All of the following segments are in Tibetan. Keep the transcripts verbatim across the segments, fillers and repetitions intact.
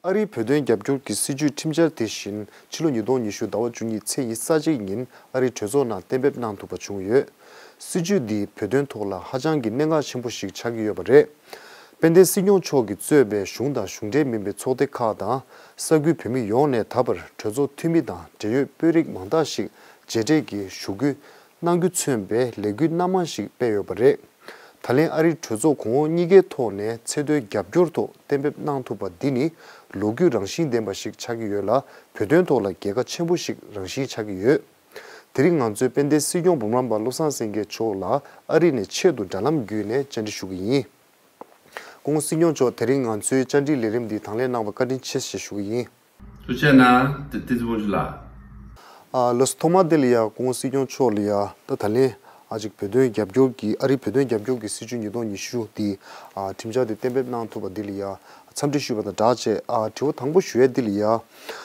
ཨ་རིའི་བོད་དོན་རྒྱབ་སྐྱོར་གྱི་སྲིད་ཇུས་ཁྲིམས་འཆར་དེ་བཞིན་ཕྱི་ལོ་ཉིས་སྟོང་ཉི་ཤུ་ཟླ་བ་བཅུ་གཉིས་ཚེས་ཉི་ཤུ་རྩ་གཅིག་ཉིན་ཨ་རིའི་གྲོས་ཚོགས་ནང་གཏན་འབེབས་གནང་ཐུབ་པ་བྱུང་ཡོད། སྲིད་ཇུས་འདིས་བོད་དོན་ཐོག་ལ་ཧ་ཅང་གི་གནད་འགག་ཆེན་པོ་ཞིག་ཆགས་ཀྱི་ཡོད་པ་རེད། དཔལ་ལྡན་སྲིད་སྐྱོང་མཆོག་གིས་གཙོས་པའི་གཞུང་དང་གཞུང་འབྲེལ་མིན་པའི་ཚོགས་སྡེ་ཁག་དང་ས་ཁུལ་བོད་མི་ཡོངས་ནས་ད་བར་གྲོས་ཚོགས་འཐུས་མི་དང་འབྲེལ་ཡོད་དཔོན་རིགས་མང་དག་ཞིག་མཇལ་འཕྲད་ཀྱིས་ཞུ་སྐུལ་གནང་རྒྱུ་མཚོན་པའི་ལས་འགུལ་སྣ་མང་ཞིག་སྤེལ་ཡོད་པ་རེད། ད་ལན་ཨ་རིའི་གྲོས་ཚོགས་གོང་འོག་གཉིས་ཀའི་ཐོག་ནས་ཚད་མཐོའི་རྒྱབ་སྐྱོར་ཐོག་གཏན་འབེབས་གནང་ཐུབ་པ་འདི་ནི་ལོ་རྒྱུས་རང་བཞིན་ལྡན་པ་ཞིག་ཆགས་ཀྱི་ཡོད་ལ། བོད་དོན་ཐོག་ལ་རྒྱལ་ཁ་ཆེན་པོ་ཞིག་རང་བཞིན་ཆགས་ཀྱི་ཡོད། དེ་རིང་ང་ཚོས་དཔལ་ལྡན་སྲིད་སྐྱོང་འབུམ་རམས་པ་བློ་བཟང་སེང་གེ་མཆོག་ལ་ཨ་རི་ནས་ཆེད་དུ་དྲ་ལམ་བརྒྱུད་ནས་བཅར་འདྲི་ཞུ་གི་ཡིན། སྐུ་ངོ་སྲིད་སྐྱོང་མཆོག་དེ་རིང་ང་ཚོའི་བཅར་འདྲིའི་ལས་རིམ་འདི་དང་ལེན་གནང་བར་བཀའ་དྲིན་ཆེ་ཞེས་ཞུ་གི་ཡིན། ཐུགས་རྗེ་གནང་། བསྟན་འཛིན་དབང་ཕྱུག་ལགས། ཨ་ལགས་སོ། ཐོག་མ་དེ་ལ་ཡ་སྐུ་ངོ་སྲིད་སྐྱོང་མཆོག་ལ་ཡ་ད་ད་ལན་ཨ་ཅིག་བོད་དོན་རྒྱབ་སྐྱོར་གྱི་ཨ་རིའི་བོད་དོན་རྒྱབ་སྐྱོར་གྱི་སྲིད་ཇུས་ཉིས་སྟོང་ཉི་ཤུ་འདི་ཨ་ཁྲིམས་འཆར་དེ་གཏན་འབེབས་གནང་ཐུབ་པ་འདི་ལ་ཡ་འཚམས་འདྲི་ཞུས་པ་དང་སྦྲགས་བྱས་ཨ་དྲི་བ་དང་པོ་ཞུ་ཡ་འདི་ལ་ཡ།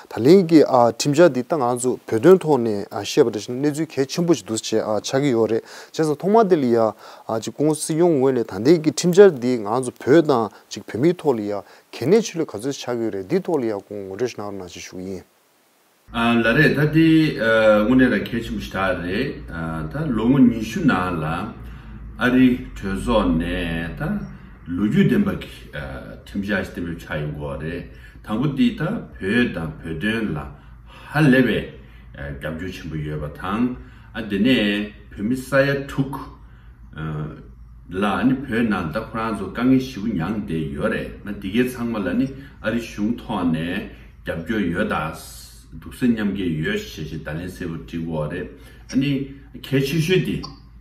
ད་ལན་གྱི་ཨ་ཁྲིམས་འཆར་འདི་ད་ང་ཚོ་བོད་དོན་ཐོག་ནས་ཨ་བཤད་པ་འདྲ་ཞིག་ན་གནས་ཚུལ་གལ་ཆེན་པོ་ཞིག་འདུག་ཅེས་ཨ་ཆགས་ཀྱི་ཡོད་རེད། བྱས་ཙང་ཐོག་མ་དེ་ལ་ཡ་ཨ་ཅིག་སྐུ་ངོ་སྲིད་སྐྱོང་ངོས་ནས་ད་ལན་གྱི་ཁྲིམས་འཆར་འདི་ང་ཚོ་བོད་དང་ཅིག་བོད་མིའི་ཐོག་ལ་ཡ་གལ་གནད་ཆེ་ལོས་ག་ཚོད་ཆགས་ཀྱི་ཡོད་རེད། འདིའི་ཐོག་ལ་ཡ་སྐུ་ངོ་ངོ་སྤྲོད་ཞིག་གནང་རོགས་གནང་ཞེས་ཞུ་གི་ཡིན། ཨ་ལགས་རེད། ད་དེ་ཨ་དངོས་གནས་ལ་གལ་ཆེན་པོ་ཞིག་རེད། ཨ་ད་ལོ་ངོ་ཉི་ཤུ་ནང་ལ་ཨ་རིའི་གྲོས་ཚོགས་ནས་ད་ལོ་རྒྱུས་ལྡན་པ་གི་ཨ་ཁྲིམས་འཆར་ཞིག་གཏན་འབེབས་ཆགས་ཡོང་གི་ཡོད་རེད། དང་པོ་དེ་ད་བོད་དང་བོད་དོན་ལ་ཧ་ལས་པའི་ཨ་རྒྱབ་སྐྱོར་ཆེན་པོ་ཡོད་པ་དང་། ཨ་དེ་ནས་བོད་མི་ས་ཡ་དྲུག་ཨ་ལ་ཨ་ནི་བོད་ནང་ད་ཁོ་རང་ཚོ་དཀའ་ངལ་ཞེ་པོ་མྱངས་བསྡད་ཡོད་རེད། ན་དེ་གའི་ཚང་མ་ལ་ནི་ཨ་རི་གཞུང་ཐོག་ནས་རྒྱབ་སྐྱོར་ཡོད་ད། སྡུག་སེམས་མཉམ་སྐྱེད་ཡོད་ཞེས་ཞེས་བརྡ་ལན་གསལ་པོ་བྲིས་ཡོད་རེད། ཨ་ནི་གལ་ཆེ་ཤོས་དེ་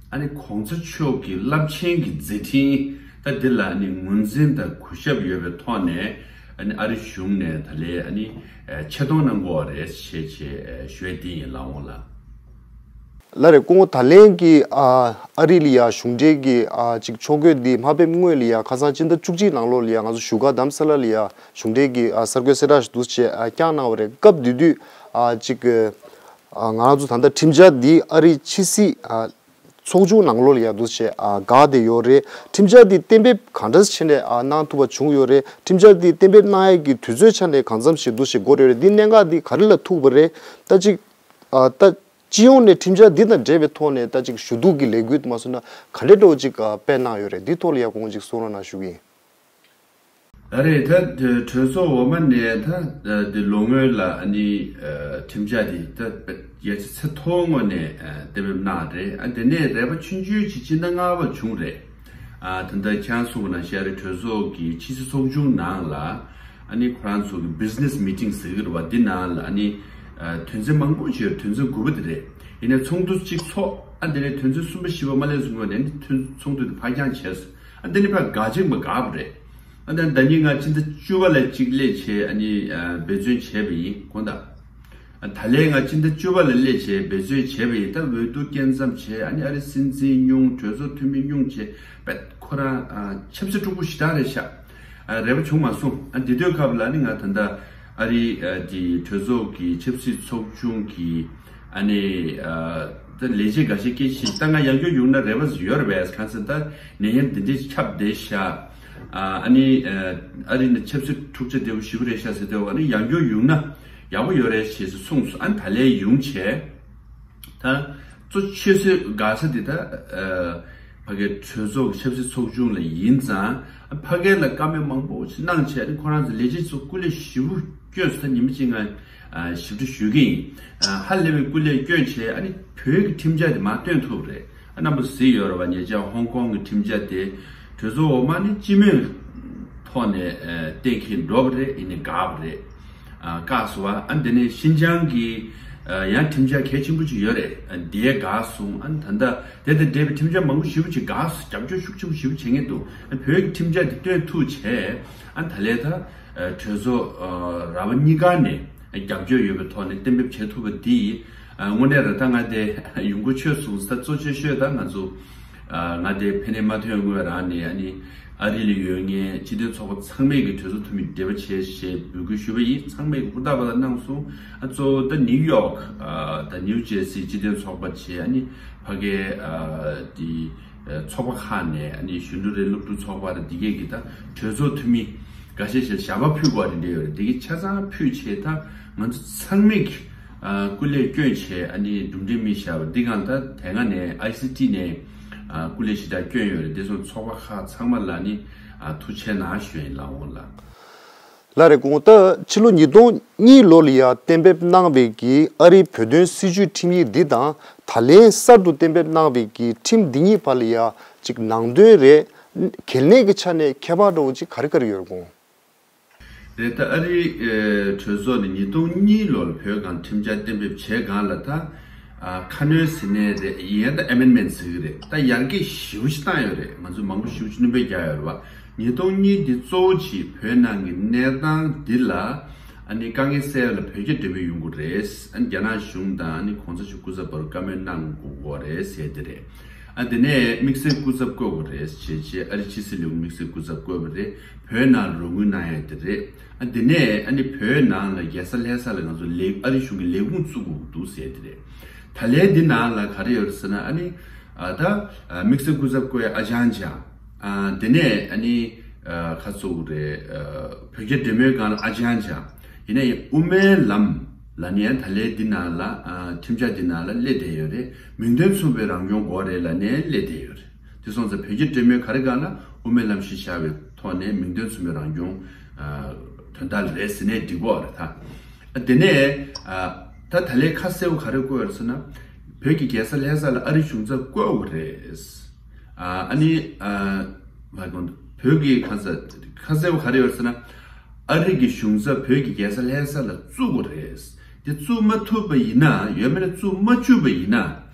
ཨ་ནི་གོང་ས་མཆོག་གི་རླབས་ཆེན་གྱི་མཛད་འཕྲིན་ད་འདི་ལ་ཨ་ནི་ངོས་འཛིན་དང་གུས་ཞབས་ཡོད་པའི་ཐོག་ནས་ཨ་ནི་ཨ་རི་གཞུང་ནས་ད་ལན་ཨ་ནི་ཆེ་མཐོང་གནང་དགོས་པ་རེད་ཞེས་ཞེས་ཞུ་ཡ་དེ་ཡིན། ལགས་འོང་ལགས། ལགས་རེད། སྐུ་ངོ་ད་ལན་གྱི་ཨ་ཨ་རི་ལ་ཡ་གཞུང་འབྲེལ་གྱི་ཨ་ཅིག་ཕྱོགས་བསྐྱོད་འདི་མ་ཕེབས་སྔོན་ལ་ཡ་ཁ་སང་སྤྱི་ཟླ་བཅུ་གཅིག་ནང་ལོགས་ལ་ཡ་ང་ཚོ་བཞུགས་སྒར་རྡ་རམ་ས་ལ་ལ་ཡ་གཞུང་འབྲེལ་གྱི་ཨ་གསར་འགོད་གསལ་བསྒྲགས་ཤིག་འདུག་ཅེས་ཨ་བསྐྱངས་གནང་བ་རེད། སྐབས་དེ་དུས་ཨ་ཅིག་ཨ་ང་རང་ཚོ་ད་ལྟ་ཁྲིམས་འཆར་འདི་ཨ་རིའི་ཕྱི་སྲིད་ཨ་ཚོགས་ཆུང་ནང་ལོགས་ལ་ཡ་འདུག་ཅེས་ཨ་དགའ་བསྡད་ཡོད་རེད། ཁྲིམས་འཆར་འདི་གཏན་འབེབས་གང་འདྲ་བྱས་ནས་ཨ་གནང་ཐུབ་པ་བྱུང་ཡོད་རེད། ཁྲིམས་འཆར་འདི་གཏན་འབེབས་གནང་ཡས་ཀྱི་དུས་ཚོད་ཆ་ནས་གང་འཚམ་ཞིག་འདུག་ཅེས་འགོར་ཡོད་རེད། འདི་གནད་འགག་འདི་ག་རེ་ལ་ཐུག་པ་རེད། ད་ཅིག་ཨ་ད་སྤྱི་ཡོངས་ནས་ཁྲིམས་འཆར་འདི་དང་འབྲེལ་བའི་ཐོག་ནས་ད་ཅིག་ཞུ་གཏུག་གི་ལས་འགུལ་དུ་མ་སོང་ན་ག་འདྲའི་འགྲོ་ཅིག་ཨ་སྤེལ་གནང་ཡོད་རེད། འདི་ཐོག་ལ་ཡ་དགོངས་ཅིག་གསུང་རོགས་གནང་ཞུ་གི་ཡིན། ཨ་རེད། ད་དེ་གྲོས་ཚོགས་འོག་མ་ནས་ད་དེ་ལོ་སྔོན་ལ་ཨ་ནི་ཨ་ཁྲིམས་འཆར་འདི་ད་རྒྱ་ཆེ་ཚད་མཐོའི་ངོས་ནས་ཨ་གཏན་འབེབས་གནང་རེད། ཨ་དེ་ནས་རེ་བ་ཆུང་ཆུང་ཅིག་སྤྱི་ཟླ་ལྔ་པ་བྱུང་རེད། ཨ་ད་ལྟ་ཁྱེད་རང་གསུངས་པ་ནང་བཞིན་ཨ་རི་གྲོས་ཚོགས་ཀྱི་ཕྱི་སྲིད་ཚོགས་ཆུང་ནང་ལ་ཨ་ནི་ཁོ་རང་ཚོ་གི་business meeting་ཟེར་གི་རེད་བ། འདི་ནང་ལ་ཨ་ནི་ཨ་དོན་ཚན་མང་པོ་ཅིག་ཡོད། དོན་ཚན་དགུ་པ་དེ་རེད། ཡིན་ནའི་ཚོགས་འདུ་གཅིག་ཚོགས། ཨ་དེ་ནས་དོན་ཚན་གསུམ་པ་བཞི་པ་མ་སླེབས་སོང་ངོས་ནས་ཨ་ནི་ཚོགས་འདུ་དེ་ཕར་འགྱངས་བྱས་སོང་། ཨ་དེ་ནི་ཕར་འགག་ཅིག་མ་འགག་པ་རེད། ཨ་ད་ཟླ་ཉིན་ང་སྤྱི་ཟླ་བཅུ་པ་ལ་གཅིག་སླེབས་བྱས་ཨ་ནི་ཨ་འབད་བརྩོན་བྱས་པ་ཡིན་དགོངས་དག། ཨ་ད་ལན་ང་སྤྱི་ཟླ་བཅུ་པ་ལ་སླེབས་བྱས་འབད་བརྩོན་བྱས་པ་ཡིན། ད་འོས་བསྡུ་སྐབས་མཚམས་བྱས། ཨ་ནི་ཨ་རི་སྲིད་འཛིན་སྙུང་། གྲོས་ཚོགས་འཐུས་མི་སྙུང་བྱས་པས་ཁོ་རང་ཨ་ཆབ་སྲིད་འཁྲུག་པོ་ཞེ་དྲག་རེད་ཤག། ཨ་རེ་བ་བྱུང་མ་སོང་། ཨ་འདི་དུས་སྐབས་ལ་ནི་ང་ད་ལྟ་ཨ་རི་ཨ་འདི་གྲོས་ཚོགས་ཀྱི་ཆབ་སྲིད་ཚོགས་ཆུང་གི་ཨ་ནི་ཨ་ད་ལས་བྱེད་འགའ་ཤས་སྐད་ཆ་ད་ང་ཡང་བསྐྱར་ཡོང་ན་རེ་བ་ཡོད་རེད་པས། གང་ཟེར་ད་ནད་ཡམས་འདི་འདྲས་ཁྱབ་བསྡད་ཤག། ཨ་ཨ་ནི་ཨ་ཨ་རི་ནི་ཆབ་སྲིད་འཁྲུག་ཆ་དེ་བོ་ཞེ་པོ་རེད་ཤག་ཟེར་དུས་ཨ་ནི་ཡང་བསྐྱར་ཡོང་ན་ཡག་པོ་ཡོད་རེད་ཞེས་གསུངས་སོང་། ཨ་ནི་ད་ལན་ཡོང་བྱས། ད་གཙོ་ཆེ་ཤོས་དགའ་ས་དེ་ད་ཨ་ཕ་གའི་གྲོས་ཚོགས་ཀྱི་ཆབ་སྲིད་ཚོགས་ཆུང་ལ་ཡིན་ཙང་། ཕ་གའི་ལ་བཀའ་མོལ་མང་པོ་ཞིག་གནང་བྱས་ནས་ཁོ་རང་ཚོ་ལས་བྱེད་ཚོ་སྐུ་ལས་ཞེ་པོ་བསྐྱོན་སོང་། ད་ཉི་མ་གཅིག་ང་ཨ་ཞིབ་ཕྲ་ཞུ་གི་ཡིན། ཨ་ཧ་ལས་པའི་སྐུ་ལས་བསྐྱོན་བྱས་ཨ་ནི་བོད་ཀྱི་ཁྲིམས་འཆར་དེ་མར་བཏོན་ཐུབ་རེད། ཨ་རྣམ་པ་གཟིགས་ཡོད་རེད་བ། ཉེ་ཆར་ཧོང་ཀོང་གི་ཁྲིམས་འཆར་དེ་གྲོས་ཚོགས་འོག་མ་ནི་སྤྱི་མོས་ཐོག་ནས་ཨ་གཏན་འཁེལ་འགྲོ་བ་རེད། ཡིན་ནའི་འགག་པ་རེད། ཨ་བཀག་སོང་བ། ཨ་དེ་ནས་ཤིན་ཅང་གི་ཨ་ཡང་ཁྲིམས་འཆར་གལ་ཆེན་པོ་ཅིག་ཡོད་རེད། ཨ་དེ་འགག་སོང་། ཨ་ད་ལྟ་དེ་དང་འབྲེལ་བའི་ཁྲིམས་འཆར་མང་པོ་ཞེ་པོ་ཅིག་འགག་སོང་། རྒྱབ་སྐྱོར་ཤུགས་ཆེན་པོ་ཞེ་པོ་བྱེད་མཁན་འདུག། ཨ་བོད་ཀྱི་ཁྲིམས་འཆར་དེ་བཏོན་ཐུབ་བྱས། ཨ་ད་ལས་ད་ཨ་གྲོས་ཚོགས་ཨ་ར་བ་གཉིས་ཀ་ནས་རྒྱབ་སྐྱོར་ཡོད་པའི་ཐོག་ནས་གཏན་འབེབས་བྱེད་ཐུབ་པ་འདི་ཨ་དངོས་གནས་རང་ད་ང་དེ་ཡོང་སྒོ་ཆོད་སོང་། ད་གཙོ་ཆེ་ཤོས་ད་ང་ཚོ་ཨ་ང་དེ་ཕ་ནས་མ་ཐོན་སྔོན་རང་ནས་ཨ་ནི་ཨ་རི་ལ་ཡོད་མཁན་སྤྱི་མཐུན་ཚོགས་པ་ཚང་མས་ཀྱི་གྲོས་ཚོགས་འཐུས་མི་འབྲེལ་བ་བྱས་ཞེས་འབོད་སྐུལ་ཞུས་པ་ཡིན། ཚང་མས་ཀྱི་ཧུར་ཐག་པ་ལ་གནང་སོང་། ཨ་གཙོ་བོ་ད་ནིའུ་ཡོག་ཨ་ད་ནིའུ་ཇེར་སི་སྤྱི་མཐུན་ཚོགས་པ་བྱས། ཨ་ནི་ཕ་གའི་ཨ་དེ་ཚོགས་པ་ཁག་ནས་ཨ་ནི་གཞོན་ནུ་རེད། སློབ་ཕྲུག་ཚོགས་པ་རེད། འདི་གས་ཀྱི་ད་གྲོས་ཚོགས་འཐུས་མི་ འགའ་ཤས་ཤིག་ཞལ་པར་ཕུལ་དགོས་རེད་འདྲ་ཡོད་རེད། འདི་གི་ཆ་ཚང་ཕུལ་བྱས་ད་ང་ཚོ་ཚང་མས་ཀྱི་ཨ་སྐུ་ལས་བསྐྱོན་བྱས། ཨ་ནི་གྲུབ་འབྲས་མི་བཞག་པ་འདི་གང་ད་དེ་སྔ་ནས་ཨའི་སི་ཊི་ནས་ཨ་སྐུ་ལས་ཞེ་དྲག་བསྐྱོན་ཡོད་རེད། དེ་སོང་ཚོགས་པ་ཁག་ཚང་མ་ལ་ནི་ཨ་ཐུགས་རྗེ་གནང་ཞུ་ཡིན་ལགས་འོང་ལགས། ལགས་རེད། གོང་ད་ཕྱི་ལོ་ཉིས་སྟོང་གཉིས་ལོ་ལ་ཡ་གཏན་འབེབས་གནང་བའི་གི་ཨ་རིའི་བོད་དོན་སྲིད་བྱུས་ཁྲིམས་ཡིག་འདི་དང་ད་ལན་གསར་དུ་གཏན་འབེབས་གནང་བའི་གི་ཁྲིམས་འདི་གཉིས་བར་ལ་ཡ་ཅིག་ནང་དོན་རེད། གལ་གནད་ཀྱི་ཆ་ནས་ཁྱད་པར་འདྲ་བོ་ཅིག་ག་རེ་ག་རེ་ཡོད་རེད་གོང་། རེད། ད་ཨ་རིའི་ཨེ་གྲོས་ཚོགས་ནས་ཉིས་སྟོང་གཉིས་ལོར་བོད་སྒང་ཁྲིམས་འཆར་གཏན་འབེབས་བྱས་སྒང་ལ་ད་ཨ་ཁ་སྣོན་ཟེར་ནའི་རེད། ཡིན་ཡང་ད་ཨེ་མེན་མེན་ཊི་ཟེར་གི་རེད། ད་ཡར་རྒྱས་ཞེ་པོ་ཅིག་བཏང་ཡོད་རེད། ང་ཚོས་མང་པོ་ཞེ་པོ་ཅིག་སྣོན་པ་རྒྱག་ཡོད་རེད་བ། ཉིས་སྟོང་གཉིས་འདི་གཙོ་བོ་གཅིག་བོད་ནང་གི་གནས་སྟངས་འདི་ལ་ཨ་ནི་དཀའ་ངལ་སེལ་ཡ་ལ་བོད་རྒྱ་འབྲེལ་མོལ་ཡོང་དགོས་རེད། ཨ་ནི་རྒྱ་ནག་གཞུང་དང་ཨ་ནི་གོང་ས་མཆོག་སྐུ་ཚབ་བར་བཀའ་མོལ་གནང་དགོས་རེད་ཟེར་དེ་རེད། ཨ་དེ་ནས་དམིགས་བསལ་སྐུ་ཚབ་བསྐོ་དགོས་རེད་ཅེས་བྱས། ཨ་རི་ཕྱི་སྲིད་ལས་ཁུངས་དམིགས་བསལ་སྐུ་ཚབ་བསྐོས་པ་རེད། བོད་ནང་རོགས་དངུལ་གནང་ཡ་དེ་རེད། ཨ་དེ་ནས་ཨ་ནི་བོད་ནང་ལ་རྒྱལ་ས་ལྷ་ས་ལ་ང་ཚོ་ལས་ཨ་རི་གཞུང་གི་ལས་ཁུངས་བཙུགས་དགོས་འདུག་ཟེར་དེ་རེད། ད་ལན་འདི་ནང་ལ་ག་རེ་ཡོད་རེད་ཟེར་ན། ཨ་ནི་ཨ་ད་ཨ་དམིགས་བསལ་སྐུ་ཚབ་བསྐོ་ཡ་ཨ་ཅང་ཅང་། ཨ་དེ་ནས་ཨ་ནི་ཨ་ཁ་ཚུགས་རེད། ཨ་བོད་རྒྱ་འབྲེལ་མོལ་སྒང་ལ་ཨ་ཅང་ཅང་། ཡིན་ན་ཡང་དབུ་མའི་ལམ་ལ་ནི་ཡང་ད་ལན་འདི་ནང་ལ་ཨ་ཁྲིམས་འཆར་འདི་ནང་ལ་སླེབས་བསྡད་ཡོད་རེད། མིང་དོན་མཚུངས་པའི་རང་སྐྱོང་དགོས་རེད་ལབ་ནས་སླེབས་བསྡད་ཡོད་རེད། དེ་སོང་ཙང་བོད་རྒྱ་འབྲེལ་མོལ་ག་རེ་སྒང་ལ་དབུ་མའི་ལམ་གཞི་བཞག་པའི་ཐོག་ནས་མིང་དོན་མཚུངས་པའི་རང་སྐྱོང་ཨ་དོན་དག་རེད་ཟེར་ནས་འགྲིག་གི་རེད་ད། ཨ་དེ་ནས་ཨ་ད་ད་ལན་ཁ་གསལ་པོ་ག་རེ་བཀོད་ཡོད་རེད་ཟེར་ན། བོད་ཀྱི་རྒྱལ་ས་ལྷ་ས་ལ་ཨ་རི་གཞུང་ཚབ་བསྐོ་དགོས་རེད། ཨ་ཨ་ནི་ཨ་མ་དགོངས་བོད་ཀྱི་ཁ་ས་ཁ་གསལ་པོ་ག་རེ་ཡོད་ཟེར་ན། ཨ་རི་གི་གཞུང་ཚབ་བོད་ཀྱི་རྒྱལ་ས་ལྷ་ས་ལ་བཙུགས་དགོས་རེད། དེ་བཙུགས་མ་ཐུབ་པ་ཡིན་ན། ཡང་མིན་ན་བཙུགས་མ་བཅུག་པ་ཡིན་ན།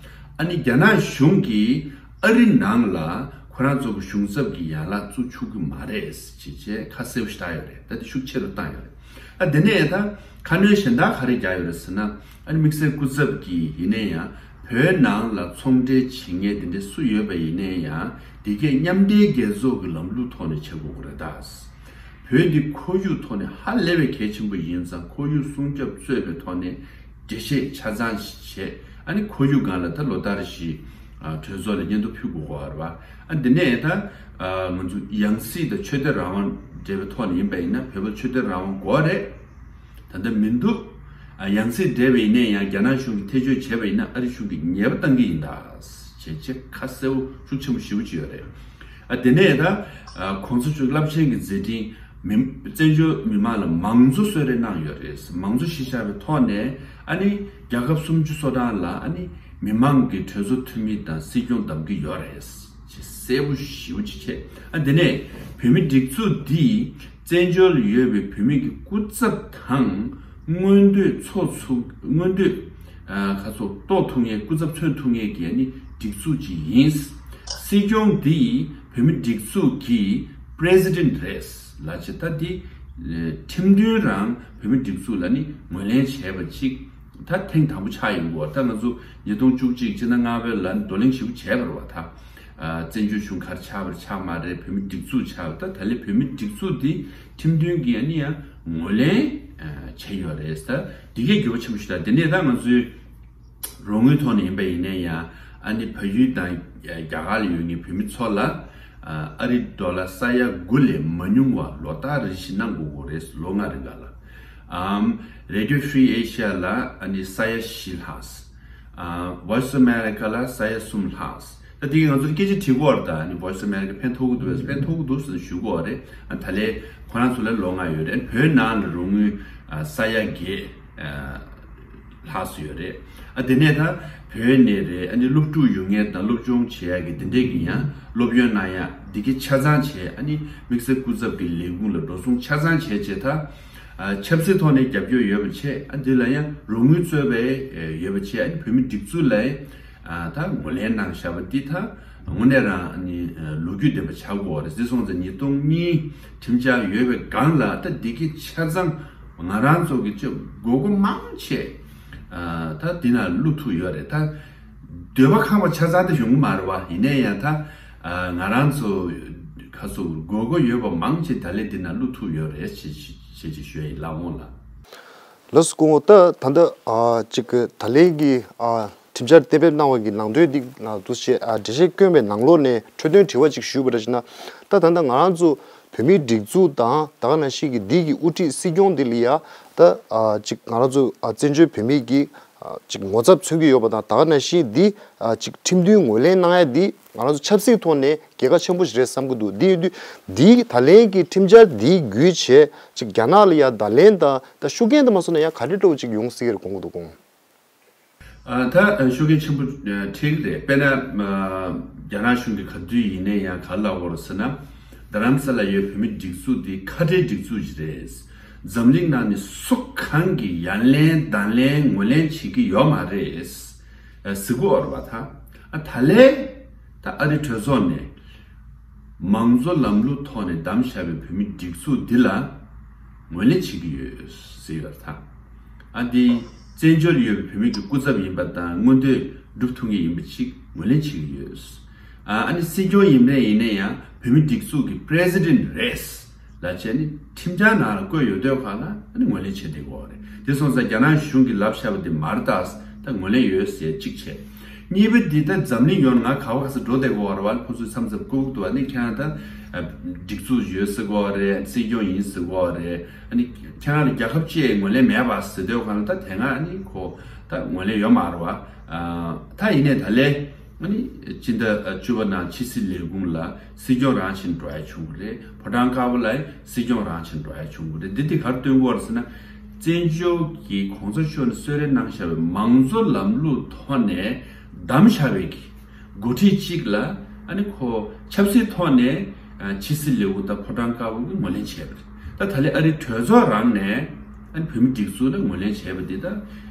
ཨ་ནི་རྒྱ་ནག་གཞུང་གིས་ཨ་རི་ནང་ལ་ཁོ་རང་ཚོ་གི་གཞུང་ཚབ་ཀྱི་ཡན་ལག་བཙུགས་ཆོག་གི་མ་རེད་ཅེས་བྱས་ཁ་གསལ་པོ་ཞིག་བཏང་ཡོད་རེད། ད་དེ་ཤུགས་ཆེ་རུ་བཏང་ཡོད་རེད། ཨ་དེ་ནས་ད་ཁ་སྣོན་གཞན་དག་ག་རེ་རྒྱག་ཡོད་རེད་ཟེར་ན། ཨ་ནི་དམིགས་བསལ་སྐུ་ཚབ་ཀྱིས་ཡིན་ན་ཡང་བོད་ནང་ལ་ཚོང་འབྲེལ་བྱེད་མཁན་དེ་འདྲ་སུ་ཡོད་པ་ཡིན་ན་ཡང་དེ་གས་མཉམ་འབྲེལ་རྒྱལ་ཚོགས་ཀྱི་ལམ་ལུགས་ཐོག་ནས་བྱེད་དགོས་ཀྱི་རེད་ད། བོད་འདི་ཁོར་ཡུག་ཐོག་ནས་ཧ་ལས་པའི་གལ་ཆེན་པོ་ཡིན་ཙང་། ཁོར་ཡུག་སྲུང་སྐྱོབ་གཙོས་པའི་ཐོག་ནས་འགྲེལ་བཤད་ཆ་ཚང་བྱས། ཨ་ནི་ཁོར་ཡུག་སྒང་ལ་ད་ལོ་ལྟར་བཞིན་ཨ་གྲོས་ཚོགས་ལ་སྙན་ཐོ་ཕུལ་དགོས་ཀྱི་རེད་བ། ཨ་འདི་ནས་ད་ཨ་ང་ཚོ་ཡང་སྲིད་དང་ཆོས་དད་རང་དབང་འབྲེལ་བའི་ཐོག་ནས་ཡིན་པ་ཡིན་ན་བོད་པ་ཆོས་དད་རང་དབང་དགོས་རེད། ད་ལྟ་མི་འདུག་ཨ་ཡང་སྲིད་འབྲེལ་བ་ཡིན་ན་ཡང་རྒྱ་ནག་གཞུང་གིས་ཐེ་བྱུས་བྱས་པ་ཡིན་ན་ཨ་རི་གཞུང་གིས་ཉེས་པ་གཏང་གི་ཡིན་ད་ཅེས་ཁ་གསལ་པོ་ཤུགས་ཆེན་པོ་ཞེ་པོ་ཅིག་ཡོད་རེད། ཨ་དེ་ནས་ད་ཨ་གོང་ས་མཆོག་རླབས་ཆེན་གྱི་མཛད་འཕྲིན་མི་བཙན་བྱོལ་མི་མང་ལ་མང་གཙོ་གསོལ་རས་གནང་ཡོད་རེད། མང་གཙོ་གཞི་བཞག་པའི་ཐོག་ནས་ཨ་ནི་རྒྱལ་ཁབ་སུམ་ཅུ་སོ་གྲངས་ལ་ཨ་ནི་མི་མང་གི་གྲོས་ཚོགས་འཐུས་མི་དང་སྲིད་སྐྱོང་བདམས་ཀྱི་ཡོད་རེད། ཅེས་གསལ་པོ་ཞེ་པོ་ཅིག་བྱས། ཨ་དེ་ནས་བོད་མི་སྒྲིག་འཛུགས་འདིས་བཙན་བྱོལ་ཡོད་པའི་བོད་མི་གི་སྐུ་ཚབ་དང་མངོན་འདོད་ཚོགས་ཚུགས། མངོན་འདོད་ཨ་ཁ་ཚོ་རྟོགས་ཐུབ་མཁན། སྐུ་ཚབ་མཚོན་ཐུབ་མཁན་གྱི་ཨ་ནི་སྒྲིག་འཛུགས་ཅིག་ཡིན། སྲིད་སྐྱོང་འདི་བོད་མི་སྒྲིག་འཛུགས་ཀྱི་པི་རེ་སི་ཌེན་ཊི་རེད་ལབ་བྱས། ད་འདི་ཁྲིམས་མཐུན་རང་བོད་མི་སྒྲིག་འཛུགས་ལ་ནི་ངོས་ལེན་བྱས་པ་ཅིག་ད་ཐེངས་དང་པོ་ཆགས་ཡིན་གོ། ད་ང་ཚོ་ཉིས་སྟོང་བཅུ་གཅིག་སྤྱི་ཟླ་ལྔ་པའི་ལ་ནི་བགྲོ་གླེང་ཞིག་བྱས་པ་རེད་བ། ད་ཨ་བཙན་བྱོལ་གཞུང་ག་རེ་ཆགས་པ་རེད་ཆགས་མ་རེད། བོད་མི་སྒྲིག་འཛུགས་ཆགས་པ། ད་ད་ལན་བོད་མི་སྒྲིག་འཛུགས་འདི་ཁྲིམས་མཐུན་གྱི་ཨ་ནི་ཡང་ངོས་ལེན་ཨ་བྱས་ཡོད་རེད། ད་འདི་གས་འགྱུར་བ་ཆེན་པོ་ཞིག་ད་དེ་ནས་ད་ང་ཚོའི་རོགས་དངུལ་ཐོག་ནས་ཡིན་པ་ཡིན་ན་ཡང་། ཨ་ནི་བལ་ཡུལ་དང་རྒྱ་གར་ལ་ཡོད་མཁན་བོད་མི་ཚོ་ལ་ཨ་རི་ཌོ་ལར་ས་ཡ་དགུ་ལས་མ་ཉུང་བ་ལོ་ལྟར་རེ་བཞིན་གནང་དགོས་ཀྱི་རེད། ལོ་ལྔ་རིང་ག་ལ། ཨམ་Radio Free Asia ལ་ཨ་ནི་ས་ཡ་བཞི་ལྷག་ཨ་Voice of America ལ་ས་ཡ་གསུམ་ལྷག་ད་དེ་གི་ང་ཚོར་སྐད་ཆ་དྲི་གོ་ར། ད་ཨ་ནི་Voice of America ཕན་ཐོགས་ཀྱི་འདུག་བས། ཕན་ཐོགས་ཀྱི་འདུག་ཟེར་ཞུ་གོ་རེད། ཨ་ད་ལས་ཁོ་རང་ཚོ་ལ་ལོ་ལྔ་ཡོད་རེད། བོད་ནང་ལ་རོགས་དངུལ་ཨ་ས་ཡ་བརྒྱད་ཨ་ལྷག་ཙམ་ཡོད་རེད། ཨ་དེ་ནས་ད་བོད་ནས་རེད། ཨ་ནི་སློབ་ཕྲུག་ཡོང་མཁན་དང་སློབ་སྦྱོང་བྱེད་ཡག་གི་དེ་འདྲས་ཀྱི་ཡང་སློབ་ཡོན་གནང་ཡག་འདི་གི་ཆ་ཚང་བྱས། ཨ་ནི་དམིགས་བསལ་སྐུ་ཚབ་ཀྱི་ལས་ཁུངས་ལ་འགྲོ་སོང་ཆ་ཚང་བྱས་བྱས། ད་ཨ་ཆབ་སྲིད་ཐོག་ནས་རྒྱབ་སྐྱོར་ཡོད་པ་བྱས། ཨ་འདི་ལ་ཡང་རོགས་དངུལ་གཙོས་པའི་ཡོད་པ་བྱས། ཨ་ནི་བོད་མི་སྒྲིག་འཛུགས་ལ་ཨ་ད་ངོས་ལེན་གནང་བཞག་པ་འདི་ད་དངོས་གནས་རང་ཨ་ནི་ལོ་རྒྱུས་ལྡན་པ་ཆགས་དགོས་པ་རེད། འདི་སོང་ཙང་ཉིས་སྟོང་གཉིས་ཁྲིམས་འཆར་ཡོད་པའི་སྒང་ལ་ད་འདི་གི་ཆ་ཚང་ང་རང་ཚོ་གི་ཅིག་དགོས་མཁོ་མང་ཆེ་ཨ་ད་འདི་ན་བླུག་ཐུབ་ཡོད་རེད། ད་འདོད་པ་ཁེངས་པ་ཆ་ཚང་ད་ཡོང་གི་མ་རེད་བ། ཡིན་ནའི་ཡང་ད་ཨ་ང་རང་ཚོ་ཁ་སོ་དགོས་མཁོ་ཡོད་པ་མང་ཆེ་ད་ལན་འདི་ན་བླུག་ཐུབ་ཡོད་རེད་ཅེས་ཅེས་ཅེས་ཞུ་ཡ་ཡིན་ལགས་འོང་ལགས། ལགས་སོ། སྐུ་ངོ། ད་ད་ལྟ་ཨ་ཅིག་གི་ད་ལན་གྱི་ཨ་ཁྲིམས་འཆར་གཏན་འབེབས་གནང་བ་གི་ནང་དོན་འདི་ང་འདུག་སེ་ཨ་འགྲེལ་བཤད་བསྐྱོན་པའི་ནང་ལོགས་ནས་འཕྲོས་དོན་དྲི་བ་ཅིག་ཞུས་པ་འདྲ་ཞིག་ན། ད་ད་ལྟ་ང་རང་ཚོ་ བོད་མིའི་སྒྲིག་འཛུགས་དང་ད་ག་ནང་བཞིན་གྱི་འདི་གི་དབུ་ཁྲིད་སྲིད་སྐྱོང་འདི་ལ་ཡ་ད་ཨ་ཅིག་ང་རང་ཚོ་ཨ་བཙན་བྱོལ་བོད་མི་གི་ཨ་ཅིག་ངོ་ཚབ་མཚོན་གྱི་ཡོད་པ་དང་ད་ག་ནང་བཞིན་འདི་ཨ་ཅིག་ཁྲིམས་མཐུན་ངོས་ལེན་གནང་ཡ་འདི་ང་རང་ཚོ་ཆབ་སྲིད་ཐོག་ནས་གལ་ཁ་ཆེན་པོ་ཞིག་རེད་བསམ་གྱི་འདུག་འདི་ཡིན་དུས་འདི་ད་ལན་གྱི་ཁྲིམས་འཆར་འདི་བརྒྱུད་བྱས་ཅིག་རྒྱ་ནག་ལ་ཡ་བརྡ་ལན་དང་ད་ཤུགས་རྐྱེན་དུ་མ་སོང་ན་ཡང་ག་འདྲ་འདྲ་བོ་ཅིག་ཡོང་སྲིད་ཀྱི་རེད་དགོངས་ཀྱི་འདུག་གོང་། ཨ། ད་ཤུགས་རྐྱེན་ཆེན་པོ་ཨ་འཕྲད་ཀྱི་རེད། དཔེར་ན་ཨ་རྒྱ་ནག་གཞུང་གིས་ག་དུས་ཡིན་ནའི་ཡང་ག་ལབ་ཡོད་རེད་ཟེར་ན། རྡ་རམ་ས་ལ་ཡོད་བོད་མི་སྒྲིག་འཛུགས་འདི་ཁ་བྲལ་སྒྲིག་འཛུགས་ཤིག་རེད། འཛམ་གླིང་ནང་ནས་སུ་གང་གིས་ཡ་ལན་བརྡ་ལན་ངོས་ལེན་བྱེད་ཀྱི་ཡོད་མ་རེད་ཟེར་གྱི་ཡོད་རེད་པ། ད་ཨ་ད་ལན་ད་ཨ་རི་གྲོས་ཚོགས་ནས་མང་གཙོ་ལམ་ལུགས་ཐོག་ནས་བདམས་བཞག་པའི་བོད་མི་སྒྲིག་འཛུགས་འདི་ལ་ངོས་ལེན་བྱེད་ཀྱི་ཡོད་ཟེར་ཡོད་རེད་ད། ཨ་འདི་བཙན་བྱོལ་ཡོད་པའི་བོད་མི་གི་སྐུ་ཚབ་ཡིན་པ་དང་མངོན་འདོད་སྒྲུབ་ཐུབ་མཁན་ཡིན་པ་ཅིག་ངོས་ལེན་བྱེད་ཀྱི་ཡོད། ཨ་ཨ་ནི་སྲིད་སྐྱོང་ཡིན་ནའི་ཡིན་ནའི་ཡང་བོད་མི་སྒྲིག་འཛུགས་ཀྱི་པི་རེ་སི་ཌེན་ཊི་རེད་ལབ་བྱས་ནི་ཁྲིམས་འཆར་ནང་ལ་བཀོད་ཡོད་དུས་ག་ལ་ཨ་ནི་ངོས་ལེན་བྱེད་བསྡད་ཀྱི་ཡོད་རེད། དེ་སོང་ཙང་རྒྱ་ནག་གཞུང་གིས་ལབ་བཞག་པ་དེ་མ་རེད་ད། ད་ངོས་ལེན་ཡོད་ཟེར་གཅིག་བྱས། གཉིས་པ་འདི་ད་འཛམ་གླིང་ཡོངས་ང་ག་བ་ག་ས་འགྲོ་བསྡད་ཀྱི་ཡོད་རེད་བ། ཁོ་ཚོས་མཚམས་མཚམས་ལྐུགས་འདུག་བ། ནི་ཁྱེད་རང་ད་སྒྲིག་འཛུགས་ཡོད་ཟེར་གྱི་ཡོད་རེད། སྲིད་སྐྱོང་ཡིན་ཟེར་གྱི་ཡོད་རེད། ཨ་ནི་ཁྱེད་རང་ལ་རྒྱལ་ཁབ་ཅིག་ངོས་ལེན་མེད་པ་ཟེར་དུས་གང་ལ་ད་དེ་སྔ་ཨ་ནི་ཁོ་ད་ངོས་ལེན་ཡོད་མ་རེད་བ། ཨ་ད་ཡིན་ནའི་ད་ལན་ཨ་ནི་སྤྱི་ཟླ་བཅུ་པ་ནང་ཕྱི་སྲིད་ལས་ཁུངས་ལ་སྲིད་སྐྱོང་རང་བྱས་ནས་འགྲོ་ཡ་བྱུང་གི་རེད། ཕོ་བྲང་དཀར་པོ་ལ་སྲིད་སྐྱོང་རང་བྱས་ནས་འགྲོ་ཡ་བྱུང་གི་རེད། འདི་དེ་ག་རེ་སྟོན་གྱི་ཡོད་རེད་ཟེར་ན། བཙན་བྱོལ་གྱི་གོང་ས་མཆོག་ནས་གསོལ་རས་གནང་བཞག་པའི་མང་གཙོ་ལམ་ལུགས་ཐོག་ནས་བདམས་བཞག་པའི་གི་འགོ་ཁྲིད་ཅིག་ལ་ཨ་ནི་ཁོ་ཆབ་སྲིད་ཐོག་ནས་ཨ་ཕྱི་སྲིད་ལས་ཁུངས་དང་ཕོ་བྲང་དཀར་པོ་གིས་ངོས་ལེན་བྱས་པ་རེད། ད་ད་ལན་ཨ་རིའི་གྲོས་ཚོགས་རང་ནས་ཨ་ནི་བོད་མི་སྒྲིག་འཛུགས་ལ་ངོས་ལེན་བྱས་པ་འདི་ད་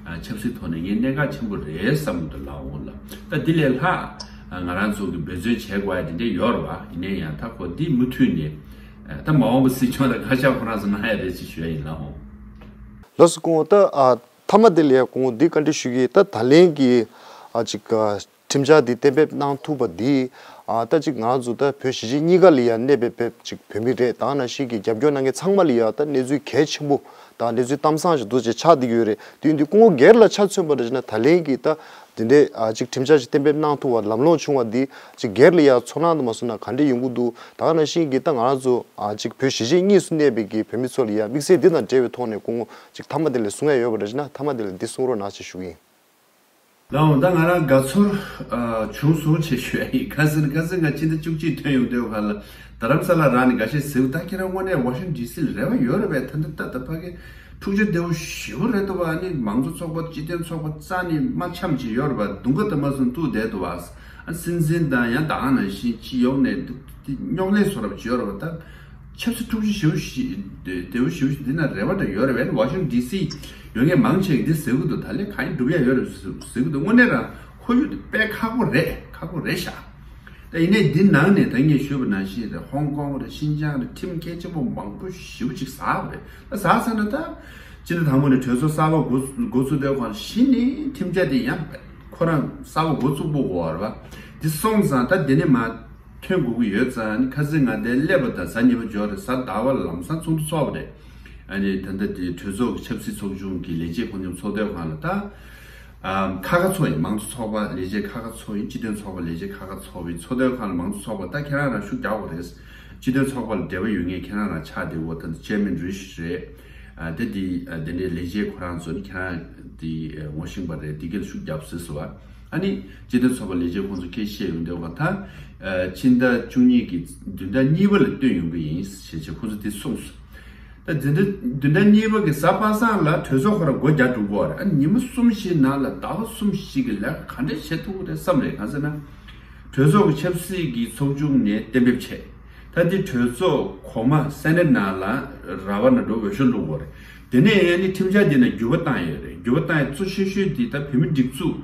ཨ་ཆབ་སྲིད་ཐོག་ནས་ངས་གནད་འགག་ཆེན་པོ་རེད་བསམ་གྱི་འདུག་ལགས་འོང་ལགས། ད་འདི་ལས་ལྷག་ཨ་ང་རང་ཚོ་གིས་འབད་བརྩོན་བྱེད་དགོས་ཡ་དེ་འདྲ་ཡོད་རེད་བ། ཡིན་ནའི་ཡང་ད་ཁོ་འདི་མུ་མཐུད་ནས་ཨ་ད་མ་འོངས་པ་སྲིད་སྐྱོང་ལ་བཀའ་ཤག་ཁོ་རང་ཚོ་གནང་ཡ་རེད་ཅེས་ཞུ་ཡ་ཡིན་ལགས་འོང་། ལགས་སོ་སྐུ་ངོ། ད་ཨ་མཐའ་མ་དེ་ལ་ཡ་སྐུ་ངོ་འདི་བཀའ་འདྲི་ཞུ་གི། ད་ད་ལན་གྱི་ཨ་ཅིག་ཨ་ཁྲིམས་འཆར་འདི་གཏན་འབེབས་གནང་ཐུབ་པ་འདི་ཨ་ད་ཅིག་ང་རང་ཚོ་ད་བོད་གཞིས་བྱེས་གཉིས་ཀ་ལ་ཡ་གནས་པའི་བོད་ཅིག་བོད་མི་རེད། ད་ག་ནང་བཞིན་གྱི་རྒྱབ་སྐྱོར་གནང་མཁན་ཚང་མ་ལ་ཡ་ད་གནས་ཚུལ་གལ་ཆེན་པོ་དང་གནས་ཚུལ་གཏམ་བཟང་ཞིག་འདུག་ཅེས་ཆགས་བསྡད་ཀྱི་ཡོད་རེད། དེ་ཡིན་དུས་སྐུ་ངོ་སྒེར་ལ་ཆ་མཚོན་པ་རེད་ཅེ་ན་ད་ལན་གྱི་ད་དེ་འདྲའི་ཨ་ཅིག་ཁྲིམས་འཆར་ཞིག་གཏན་འབེབས་གནང་ཐུབ་པ་ལམ་ལྷོང་བྱུང་བ་འདི་ཅིག་སྒེར་ལ་ཡ་ཚོར་སྣང་དུ་མ་སོང་ན་ག་འདྲ་ཡོང་གི་འདུག་ད་ག་ནང་བཞིན་གྱི་ད་ང་རང་ཚོ་ཨ་ཅིག་བོད་གཞིས་བྱེས་གཉིས་སུ་གནས་པའི་གི་བོད་མི་ཚོ་ལ་ཡ་དམིགས་བསལ་འདི་དང་འབྲེལ་བའི་ཐོག་ནས་སྐུ་ངོ་ཅིག་མཐའ་མ་དེ་ལ་གསུང་ཡ་ཡོད་པ་རེད་ཅེ་ན་མཐའ་མ་དེ་ལ་འདི་གསུང་རོགས་གནང་ཞེས་ཞུ་གི་ཡིན། ལགས་འོང་། ད་ང་རང་དགའ་ཚོར་ཨ་བྱུང་སོང་ཅེས་ཞུ་ཡ་ཡིན། ག་ཟེར་ན་ག་ཟེར་ང་ཕྱི་ཟླ་བཅུ་གཅིག་ཐོན་ཡོང་དུས་ག་ལ་རྡ་རམ་ས་ལ་རང་ནས་འགའ་ཤས་ཟེར་བ། ད་ཁྱེད་རང་དངོས་གནས་ཝ་ཤིང་ཌི་སི་ལ་རེ་བ་ཡོད་རེད་པས། ད་འདི་ད་ད་ཕ་གི་འཁྲུག་ཆ་དེ་བོ་ཞེ་པོ་རེད་འདུག་བ། ཨ་ནི་མང་གཙོ་ཚོགས་པ་སྤྱི་མཐུན་ཚོགས་པ་རྩ་ནས་མ་འཆམ་གྱི་ཡོད་རེད་པ། དུང་དཀར་དུ་མ་སོང་གཏུག་བསྡད་འདུག་བ། ཨ་སྲིད་འཛིན་དང་ཡང་ད་ག་ནང་བཞིན་སྤྱི་ཡོངས་ནས་འདུག་དེ་རྙོག་གླེང་བཟོ་འདྲ་བྱས་ཡོད་རེད་པ། ད་ཆབ་སྲིད་འཁྲུག་ཆ་ཞེ་པོ་ཞིག་དེ་བོ་ཞེ་པོ་ཞིག་འདི་ན་རེ་བ་འདྲ་ཡོད་རེད་པས། ཝ་ཤིང་ཌི་སི་ཡོད་མཁན་མང་ཆེ་གིས་འདི་ཟེར་གི་འདུག་ད་ལན་གང་ཡིན་འགྲུབ་ཡ་ཡོད་རེད་ཟེར་གི་འདུག་དངོས་གནས་རང་ཁོར་ཡུག་དེ་དཔེ་ཁག་པོ་རེད། ཁག་པོ་རེད་ཤག་ད་ཡིན་ནའི་འདི་ནང་ནས་ད་ངས་ཞུས་པ་ནང་བཞིན་རེད། ཧོང་ཀོང་རེད། ཤིན་ཅང་རེད། ཁྲིམས་གལ་ཆེན་པོ་མང་པོ་ཞེ་པོ་ཅིག་ཟགས་པ་རེད། ད་ཟགས་ཟེར་ན་ད་སྤྱི་ཟླ་དང་པོ་ནས་གྲོས་ཚོགས་གསར་པ་འགོ་འགོ་ཚུགས་དུས་གང་གཞི་ནས་ཁྲིམས་འཆར་དེ་ཡང་ཁོ་རང་གསར་པ་འགོ་བཙུགས་དགོས་ཀྱི་ཡོད་རེད་པ། འདི་སོང་ཙང་ད་འདི་ནས་མར་ཐོན་དགོས་ཀྱི་ཡོད་ཙང་ནི་ཁ་སང་ང་འདིར་སླེབས་པ་དང་གཟའ་ཉི་མ་འབྱོར་རེད། གཟའ་ཟླ་བ་ལ་ལམ་སང་ཚོགས་འདུ་ཚོགས་པ་རེད། ཨ་ནི་ད་ལྟ་དེ་གྲོས་ཚོགས་ཀྱི་ཆབ་སྲིད་ཚོགས་ཆུང་གི་ལས་བྱེད་ཁོང་ཚོ་ཚོགས་དུས་གང་ལ་ད། ཨམ། ཁག་ཁག་ཚོགས་ཡིན། མང་གཙོ་ཚོགས་པ་ལས་བྱེད་ཁག་ཁག་ཚོགས་ཡིན། སྤྱི་མཐུན་ཚོགས་པ་ལས་བྱེད་ཁག་ཁག་ཚོགས་པ་ཡིན། ཚོགས་དུས་གང་ལ་མང་གཙོ་ཚོགས་པ་ད་ཁྱེད་རང་རང་ཤུགས་རྒྱག་དགོས་རེད། སྤྱི་མཐུན་ཚོགས་པ་ལ་འབྲེལ་བ་ཡོད་མཁན་ཁྱེད་རང་རང་ཆགས་བསྡད་ཡོད། ད་ལྟ་ཅེར་མེན་རུས་རེད། ཨ་དེ་དེ་ཨ་དེ་འདྲའི་ལས་བྱེད་ཁོ་རང་ཚོ་ནི་ཁྱེད་རང་དེ་ཨ་ངོ་ཤེས་པ་རེད། དེ་ག་ལ་ཤུགས་རྒྱབ་ཟེར་སོང་བ། ཨ་ནི་སྤྱི་མཐུན་ཚོགས་པ་ལས་བྱེད་ཁོང་ཚོ་སྐད་བཤད་ཡོང་དུས་གང་ད་ཨ་ཕྱི་ཟླ་བཅུ་གཉིས་ཀྱི་བདུན་ཕྲག་གཉིས་པ་ལ་བཏོན་ཡོང་གི་ཡིན་ཞེས་བྱས་ཁོང་ཚོ་དེ་གསུངས་སོང་། ད་འཛིན་གྲྭ་བདུན་ཕྲག་གཉིས་པ་གི་གཟའ་པ་སངས་ལ་གྲོས་ཚོགས་ཁོ་རང་སྒོ་རྒྱག་འགྲོ་གི་ཡོད་རེད། ཨ་ཉི་མ་གསུམ་བཞི་ནང་ལ་ཟླ་བ་གསུམ་བཞི་གི་ལས་ཀ་ག་འདྲས་བྱེད་ཐུབ་ཀྱི་རེད་བསམ་རེད། གང་ཟེར་ན། གྲོས་ཚོགས་ཀྱི་ཆབ་སྲིད་ཀྱི་ཚོགས་ཆུང་ནས་གཏན་འབེབས་བྱས། ད་འདི་གྲོས་ཚོགས་གོང་མ་སེ་ནེ་ཊི་ནང་ལ་ར་བ་ནང་འགྲོ་འོས་ཤོག་བླུགས་དགོས་རེད། དེ་ནས་ཨ་ནི་ཁྲིམས་འཆར་འདི་ནང་འགྱུར་བ་བཏང་ཡོད་རེད། འགྱུར་བ་བཏང་ཡ་གཙོ་ཆེ་ཤོས་འདི་ད་བོད་མི་སྒྲིག་འཛུགས་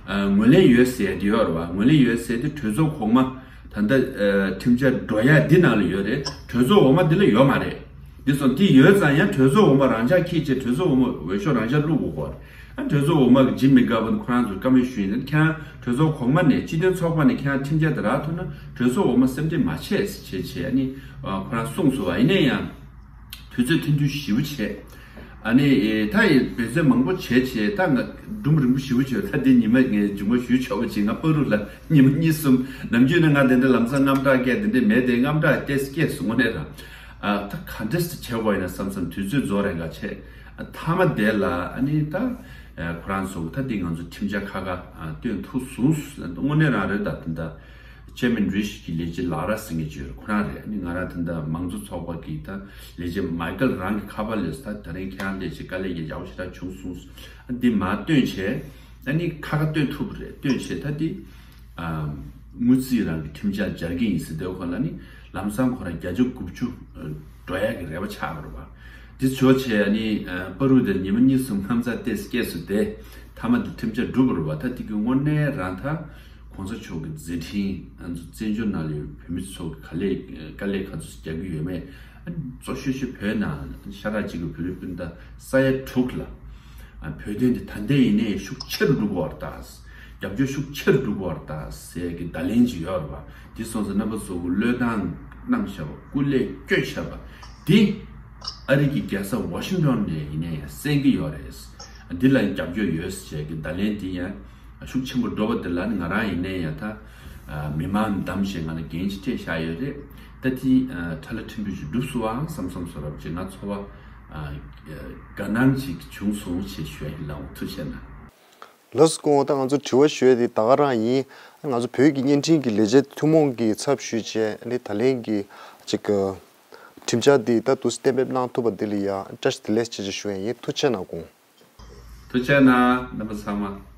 ཨ་ངོས་ལེན་ཡོད་ཟེར་ཡ་འདི་ཡོད་རེད་བ། ངོས་ལེན་ཡོད་ཟེར་ཏེ་གྲོས་ཚོགས་གོང་མ་ད་ལྟ་ཨ་ཁྲིམས་འཆར་འགྲོ་ཡ་འདི་ནང་ལ་ཡོད་རེད། གྲོས་ཚོགས་འོག་མ་འདི་ལ་ཡོད་མ་རེད། འདི་སོང་འདི་ཡོད་ཙང་ཡང་གྲོས་ཚོགས་འོག་མ་རང་འཇགས་འཁྱེར་བྱས་གྲོས་ཚོགས་འོག་མ་འོས་ཤོག་རང་འཇགས་བླུག་དགོས་ཀྱི་རེད། ཨ་གྲོས་ཚོགས་འོག་མ་གི་ཇིམ་མེ་ཀར་བྷན་ཁོ་རང་ཚོར་བཀའ་མོལ་ཞུས་ཡིན། ཁྱེད་རང་གྲོས་ཚོགས་གོང་མ་ནས་སྤྱི་མཐུན་ཚོགས་པ་ནས་ཁྱེད་རང་ཁྲིམས་འཆར་དེ་རག་ཐུབ་ན་གྲོས་ཚོགས་འོག་མ་སེམས་ཁྲལ་མ་བྱེད་ཅེས་བྱས་ཨ་ནི་ཁོ་རང་གསུངས་སོང་བ། ཡིན་ན་ཡང་དུས་ཚོད་ཐུང་ཐུང་ཞེ་པོ་བྱས། ཨ་ནི་ད་ཡི་འབད་བརྩོན་མང་པོ་བྱས་བྱས་ད་ང་སྒྲུང་རིང་པོ་ཞེ་པོ་བྱས། ད་འདི་ཉི་མ་ངས་མཇུག་མ་ཞུས་ཆོག་པ་ཅིག་ང་པ་རུ་ལ་ཉི་མ་གཉིས་གསུམ་ནམ་རྒྱུན་ནས་ང་དེ་འདྲ་ལམ་སང་དངངས་སྐྲག་སྐྱེས་དེ་འདྲ་མེད་དེ། དངངས་སྐྲག་ཏོག་ཙམ་སྐྱེས་སོང་། དངོས་གནས་རང་ ཨ་ད་ག་འདྲས་བྱེད་དགོས་ཡིན་ན་བསམ་བསམ་དུས་ཚོད་རྫོགས་རན་ག་བྱས། ཨ་མཐའ་མ་དེ་ལ་ཨ་ནི་ད་ཨ་ཁོ་རང་ཚོ་ད་འདི་ང་ཚོ་ཁྲིམས་འཆར་ཁག་ཁག་ཨ་བཏོན་ཐུབ་སོང་། དངོས་གནས་རང་རེད། ད་ད་ད་ཅེར་མེན་རི་ཤི་གི་ལས་བྱེད་ལག་ར་ཟིན་གྱི་བརྗོད་ཁོ་རང་རེད། ཨ་ནི་ང་རང་ད་ད་མང་གཙོ་ཚོགས་པ་གི་ད་ལས་བྱེད་མའི་ཀལ་རང་གི་ཁ་པར་ལས་ད་ད་རིང་ཁྱེད་རང་ལས་བྱེད་དཀའ་ལས་ཡག་ཡག་པོ་ཞེ་དྲག་བྱུང་སོང་། ཨ་འདི་མར་བཏོན་བྱས་ཨ་ནི་ཁ་ཁ་བཏོན་ཐུབ་རེད། བཏོན་བྱས་ད་འདི། ཨ་དངུལ་རྩིས་རང་གི་ཁྲིམས་འཆར་སྦྱར་གྱི་ཡིན་ཟེར་དུས་ཁོ་ལ་ནི་ལམ་སང་ཁོ་རང་བརྒྱ་ཆ་དགུ་བཅུ་འགྲོ་ཡག་གི་རེ་བ་ཆགས་པ་རེད་པ། འདི་བྱོས་བྱས་ཨ་ནི་ཨ་བར་དུ་དེར་ཉི་མ་གཉིས་གསུམ་ཁ་མཚར་ཏོག་ཙམ་སྐྱེས་སོང་སྟེ། མཐའ་མ་དེ་ཁྲིམས་འཆར་འགྲུབ་པ་རེད་པ། ད་དེ་གི་དངོས་གནས་རང་ད་གོང་ས་མཆོག་གི་མཛད་འཕྲིན། ང་ཚོ་བཙན་བྱོལ་ནང་ལ་ཡོད་བོད་མི་ཚོ་གི་ག་ལས་དཀའ་ལས་ག་ཚོད་རྒྱག་གི་ཡོད་མེད། གཙོ་ཤོས་ཤིག་བོད་ནང་ཤ་ཁྲག་གཅིག་གི་བོད་རིགས་སྤུན་ཟླ་ས་ཡ་དྲུག་ལ། ཨ་བོད་དོན་འདི་ད་ལྟ་ཡིན་ནའི་ཤུགས་ཆེ་རུ་འགྲོ་གི་ཡོད་རེད་ད། རྒྱབ་སྐྱོར་ཤུགས་ཆེ་རུ་འགྲོ་གི་ཡོད་རེད་ད་ཟེར་གི་བརྡ་ལན་ཅིག་ཡོད་རེད་པ། འདི་སོང་ཙང་རྣམ་པ་ཚོ་གི་བློས་བཏང་གནང་བཞག་པ། སྐུ་ལས་བསྐྱོན་བཞག་པ་འདི་ཨ་རི་གི་རྒྱལ་ས་ཝ་ཤིང་ཊོན་ནས་ཡིན་ནའི་ཡང་གསན་གི་ཡོད་རེད། འདི་ལ་ཡང་རྒྱབ་སྐྱོར་ཡོད་ཟེར་གི་བརྡ་ལན་འདི་ཡང་ཤུགས་ཆེན་པོ་འགྲོ་བ་འདི་ལ་ནི་ང་རང་ཡིན་ནའི་ཡང་ད་ཨ་མི་མང་འདམ་ཞིག་ང་ལ་འགན་ཅིག་སྤྲད་བཞག་ཡོད་རེད། ད་དེ་ཨ་ཁྲ་ལ་ཕྲན་བུ་ཞིག་འགྲུབ་སོང་ཨང་བསམ་བསམ་བཟོ་འདྲ་ཅིག་ང་ཚོར་བ་ཨ་དགའ་སྣང་ཅིག་བྱུང་སོང་ཞེས་ཞུ་ཡ་ཡིན། ལགས་འོང་། ཐུགས་རྗེ་གནང་། ལགས་སོ། སྐུ་ངོ། ད་ང་ཚོ་དྲི་བ་ཞུ་ཡ་དེ་ད་ག་རང་ཡིན། ང་ཚོ་བོད་ཀྱི་བརྙན་འཕྲིན་གྱི་ལས་བྱེད་ཐུན་མོང་གི་ཚབ་ཞུས་བྱས་ནི་ད་ལན་གྱི་ཅིག་ཁྲིམས་འཆར་འདི་ད་དུ་གཏན་འབེབས་གནང་ཐུབ་པ་འདི་ལ་ཡང་བཀྲ་ཤིས་བདེ་ལེགས་ཅེས་ཞུ་ཡ་ཡིན། ཐུགས་རྗེ་གནང་། སྐུ་ངོ། ཐུགས་རྗེ་གནང་། རྣམ་པ་ཚང་མ།